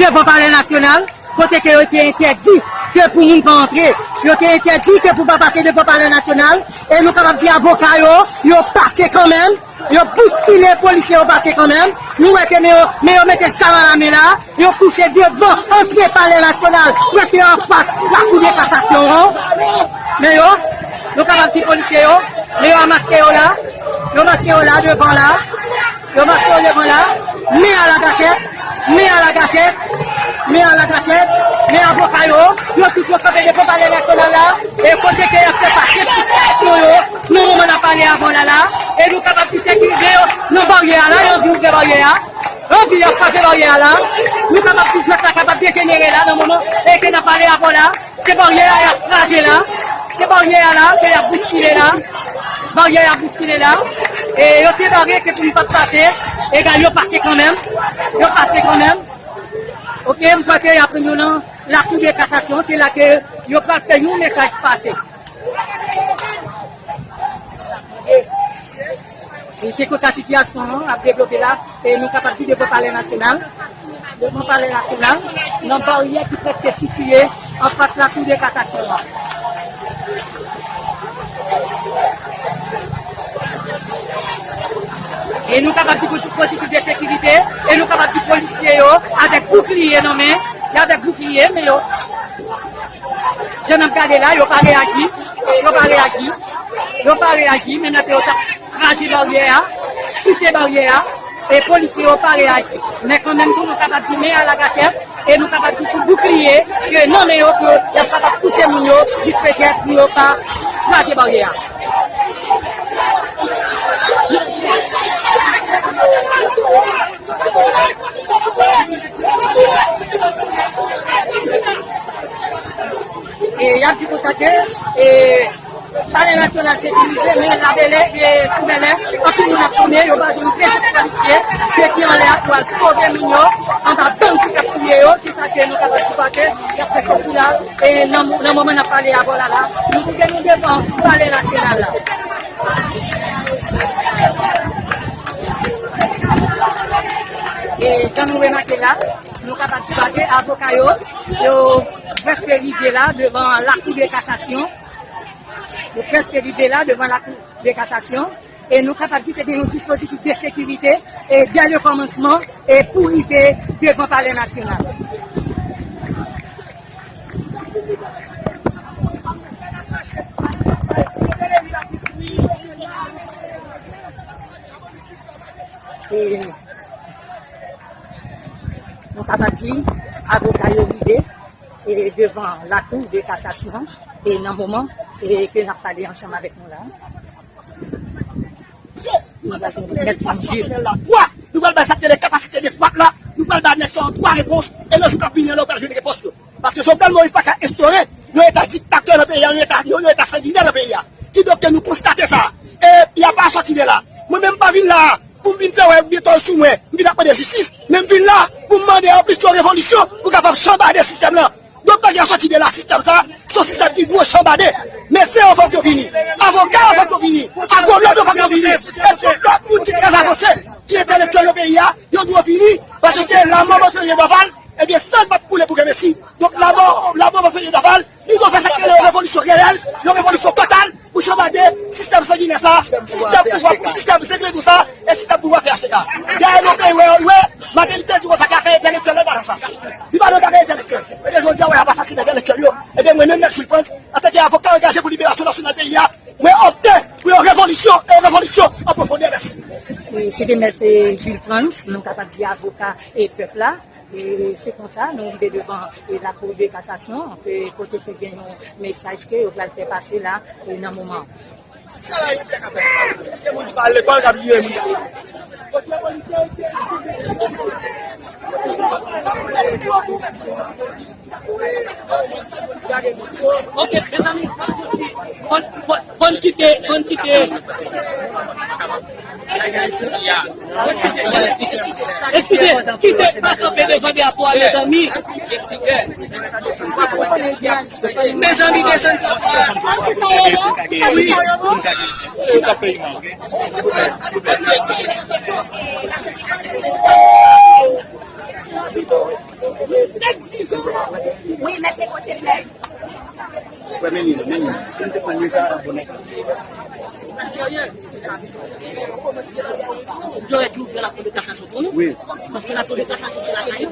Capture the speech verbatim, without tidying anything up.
Devan Palè Nasyonal, kote ke yo te entèdi ke pou moun pa antre. Yo te entèdi ke pou pa pase devan Palè Nasyonal, e nou kapab di avoka yo, yo pase kanmenm, yo bouskile polisye yo pase kanmenm. Nou wè ke men yo, men yo mete zam alamen la, yo kouche devan antre Palè Nasyonal, prèske anfas Lakou de Kasasyon an. Men yo, nou kapab di polisye yo, men yo amaske yo la, yo maske yo la devan la. Yo maske yo devan la, men alagachèt, men alagachèt, men alagachèt, men avoka yo, yo tout yo kanpe devan Palè Nasyonal la, e kote ke y ap fè pase tout aksyon yo, nan moman n ap pale avè w la la, e nou kapab di sekirite yo, nan baryè a la, yo anvi ouvè baryè a, yo anvi y ap kraze baryè a la, nou kapab di jwèt la kapab dejenere la, nan moman, e ke n ap pale avè w la. Se baryè a y ap kraze la. Se baryè a la ke y ap bouskile la. Baryè a y ap bouskile la. E yo te bare ke pou nou pa t pase. Egal, yo pase kanmenm. Yo pase kanmenm. Oke, m kwè ke y ap nou nan Lakou de Kasasyon. Se la ke yo pral fè yon mesaj pase. E se konsa sitiyasyon an ap devlope la, e nou kapab di devan Palè Nasyonal, devan Palè Nasyonal, nan baryè ki prèske sitiye anfas Lakou de Kasasyon an. E nou kapab di pou dispozitif de sekirite, e nou kapab di polisye yo avèk boukliye nan men, y avèk boukliye, men yo, jan n ap gade la, yo pa reyaji, yo pa reyaji, yo pa reyaji, menm lè ke yo t ap kraze baryè a, soute baryè a, e polisye yo pa reyaji. Men kanmenm tou, nou kapab di men alagachèt, e nou kapab di tou boukliye, ke nan men yo, ke y ap kapab pouse moun yo, jis petèt pou yo pa kraze baryè a. E y ap di konsa ke, e, Palè Nasyonal sekirize, men Labèlè, e, sou Bèlè, anpil moun ap tounen, yo pa jwenn prezans polisye, ke ki anlè a pou al sove moun yo, anba bandi k ap touye yo, se sa ke nou kapab di ke y ap fè sòti la, e, nan, nan moman n ap pale avè w la la, nou tounen nou devan Palè Nasyonal la. E, jan nou remake la, nou kapab di ke avoka yo, yo prèske rive la devan Lakou de Kasasyon. Yo prèske rive la devan Lakou de Kasasyon. E nou kapab di ke gen yon dispozitif de sekirite, e dè le kòmansman, e pou rive devan Palè Nasyonal. E nou kapab di, avoka yo rive, e devan Lakou de Kasasyon, e nan moman, e ke n ap pale ansanm avèk nou la. Nou pral bay sa ki rele kapasite de fwap la, nou pral bay nèg sa yo twa repons, e nan jou k ap vini an la, ou pral jwenn repons yo. Paske Jovenel Moïse pa ka enstore yon eta diktatè nan peyi a, yon eta, yon, yon eta sanginè nan peyi a. Kidonk ke nou konstate sa. E y a pas sorti de là. Mwen menm m pa vin la pou m vin fè wè byen tò sou mwen, m vin ap mande jistis, men m vin la pou m mande anplis yon revolisyon pou kapab chanbade sistèm lan. Donk, bagay la sòti de la, sistèm sa, se yon sistèm ki dwe chanbade. Medsen yo fòk yo vini. Avoka yo fòk yo vini. Agwonòm yo fòk yo vini. E tout lòt moun ki trè avanse, ki entèlektyèl nan peyi a, yo dwe vini. Paske lanmò Monseyè Dorval, ebyen, san l p ap koule pou Gremesi. Donk, lanmò, lanmò Monseyè Dorval, li dwe fè sa k rele yon revolisyon reyèl, yon revolisyon total, pou chanbade sistèm sanginè sa, sistèm pouvwa, sistèm zengledo sa, e sistèm pouvwa P H T K. Dèyè nou peyi wè, wè, Martelly te di konsa ke afè entèlektyèl nan pa nan sa. Li pa nan bagay entèlektyèl. Ebyen, jodi a, wè, y ap asasinen entèlektyèl yo. Ebyen, mwen menm, Mèt Jules Frantz, antanke avoka angaje pou liberasyon nasyonal peyi a, mwen opte pou yon revolisyon, e yon revolisyon an pwofondè. Mèsi. E, se te Mèt, e, Jules Frantz, nou kapab di avoka e pèp la. E se konsa, nou rive devan, e, Lakou de Kasasyon, e, kote te gen yon mesaj ke yo pral fè pase la, e, nan moman. Sa la, se moun ki pa al lekòl k ap jije moun. Ok, mezanmi, fòn, fòn, fòn kite, fòn kite. Eskize, kite, pa kanpe devan drapo a, mezanmi. Mezanmi, desann drapo a. Wi. Wi, mèt negosye, mèt. Wè, men li, men li. Si m te pran li, sa a bon nèt. Yo, yo, yo, la Cour de cassation pou nou. Wi. Paske la Cour de cassation se lakay.